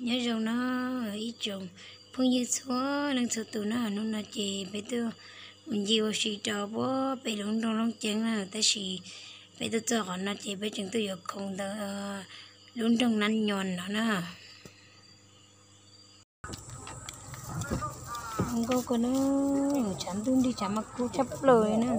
Nyob zoo na ib tsoom phooj ywg txhua leej txhua tus na, hnub no ces peb tuaj mus ncig ua si rau puag pem lub nroog Looj Ceeb na, tab sis peb tuaj txog qhov no ces peb tseem tuaj yuav khoom ntawm lub nroog Nab Nyos no na. Nkauj kawg na, tshav ntuj nrig tshav mas kub tshaj plaws li na.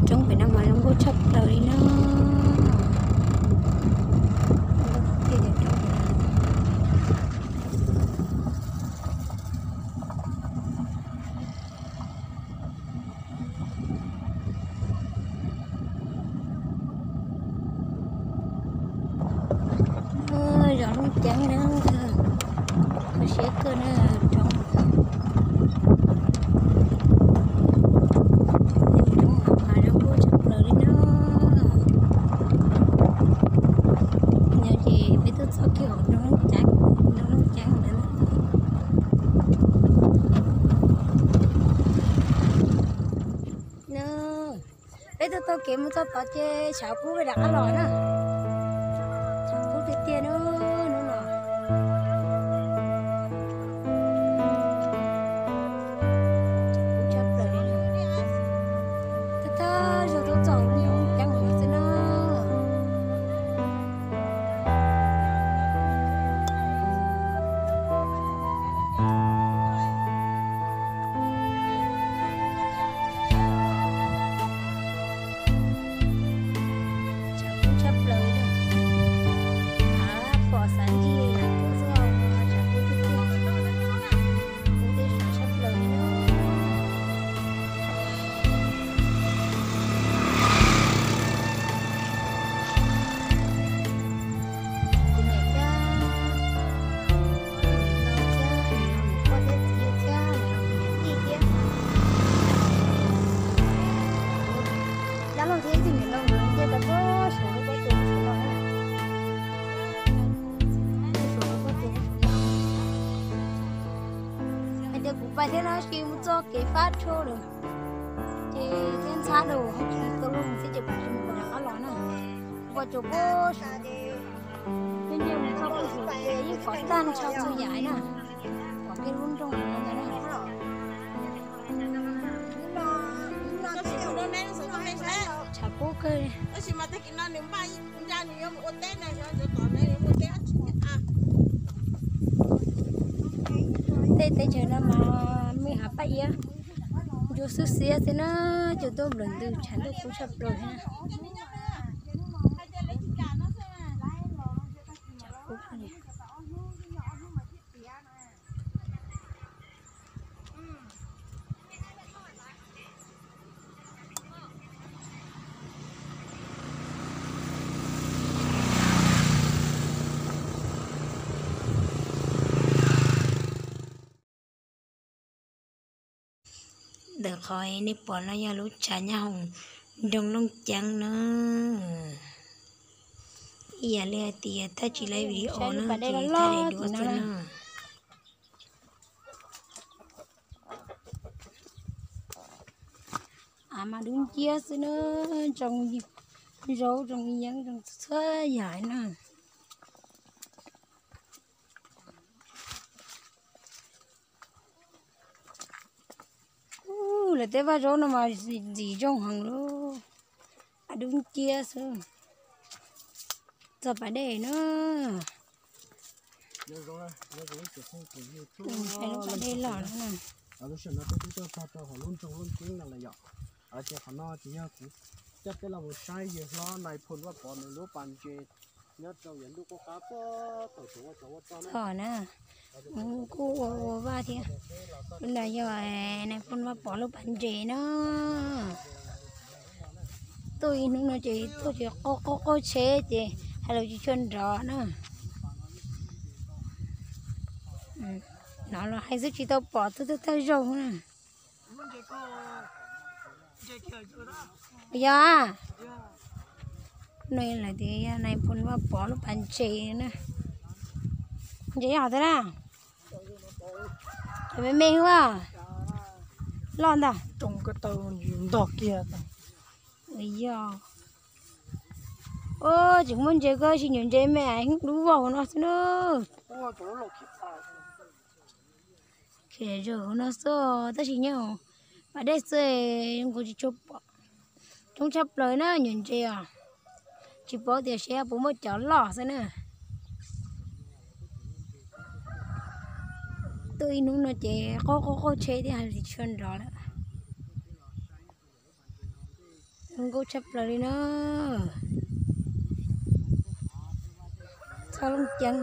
Roob pem no mas zoo nkauj tshaj plaws li na. Zos Looj Ceeb na, kho siab kawg na, roob, roob mas zoo nkauj tshaj plaws li na. Nyob ces peb tuaj txog kiag hauv nroog Looj Ceeb, nroog Looj Ceeb ntawd. Peb tuaj taug kev mus txog tod ces tshav kub peb rov qab los na. Tshav kub tiag tiag na, hnub no. Tshav kub tshaj plaws li. Thawj thawj zaug tuaj txog nroog Ceeb no xwb na. Tshav kub tshaj plaws li. Pom xav ncig xwb, tshav kub tiag tiag. Kub teb tshaj plaws li. Hais tias kuv pais thiab no ces mus txog kev fab rho lawm, ces thiab ntxhab rau hauv tsis tau lub mus thiab ces kuv tsis mus rov qab los na. Kuv pom tsuas puag saud, nce mus txog puag saud ces yeej pom tag nrho txhua yam na, pom kiag lub nroog no ntag na. Tshav kub kawg li. Tej teb chaws no mas me hav paj iab ntsuab xwb xiab xwb na, ces tuaj nplawm ntws tshav ntuj kub tshaj plaws thiab na. Ntawm qhov nej pom no yog lub tshav nyob hauv nroog Looj Ceeb na. Ib yam li hais tias thaij tsis laib video na ces thaij daim duab xwb na. Av mas dub nciab xwb na, ntsoog yws Zaub zoo yeeb zoo txhua yam na. Lawv tej vaj zaub no mas ntxim zoo heev li, a dub nciab xwb. Txog pas dej na. Lub pas dej los na. Lub sij hawm no peb twb tuaj txog rau hauv lub nroog Looj Ceeb no lawm yom. Ces qhov no ces yog kuv coj peb los mus saib yawg hlob Nais Phoo Vaj Pov nws lub pas ntses nyob rau yav ntuj qub qab puag thaum tseem ua tsov ua rog na. Kuj ua ua vaj thiab. Lub no yog Nais Phoo Vaj Pov lub pas ntses na. Tuaj ib hnub no ces tuaj ces qaug qaug qaug tsheb ces hais lus tsis tshua nrov na. Hnov los hais xwb tsis tau pom tuaj thawj zaug na. Yog, no lawv tias yog Nais Phoo Vaj Pov lub pas ntses na. Ntses yog thiab na. Cov me me xwb a, loj ntag. Ntog kiag. Yog. Tsis muaj ntses koj sis nyuam ntses me dub vog hauv no xwb na. Khiav zaum hauv no xwb tab sis nyob pas dej xwb, nkaus tsis tshua pom. Coob tshaj plaws na nyuam ntses os. Tsis paub tias seb puas muaj cov loj xwb na. Tuaj ib hnub no ces qaug qaug qaug tsheb thiab hais lus tsis tshua nrov lawm. Zoo nkauj tshaj plaws li na. Txoj Looj Ceeb,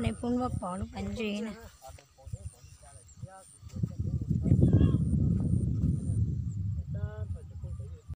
Nais Phoo Vaj Pov lub pas ntses na.